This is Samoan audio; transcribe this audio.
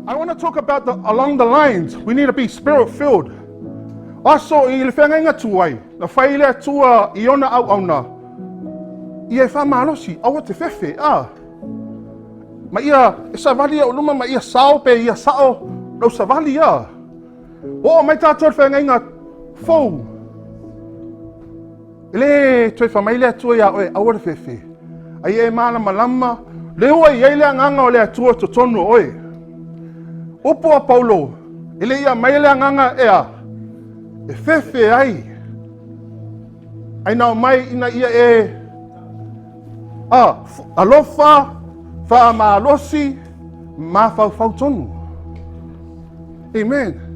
I want to talk about the, along the lines, we need to be spirit filled. Aso i le feagaiga tuai, na fai le Atua i ona auauna, ia e faamalosi, aua te fefe, a. Ma ia e savali au luma ma ia sao pe ia sao lau savali a. Oo mai tātou le feagaiga fou. E le toe fai mai le Atua iā oe, aua le fefe. A ia e malamalama, le ua i ai le agaga o le Atua totonu o oe. Upu a Paulo, e le ia mai le agaga ea, e fefe ai. Ai nao mai ina ia e a, alofa, faamalosi, mafaufau tonu. Amen.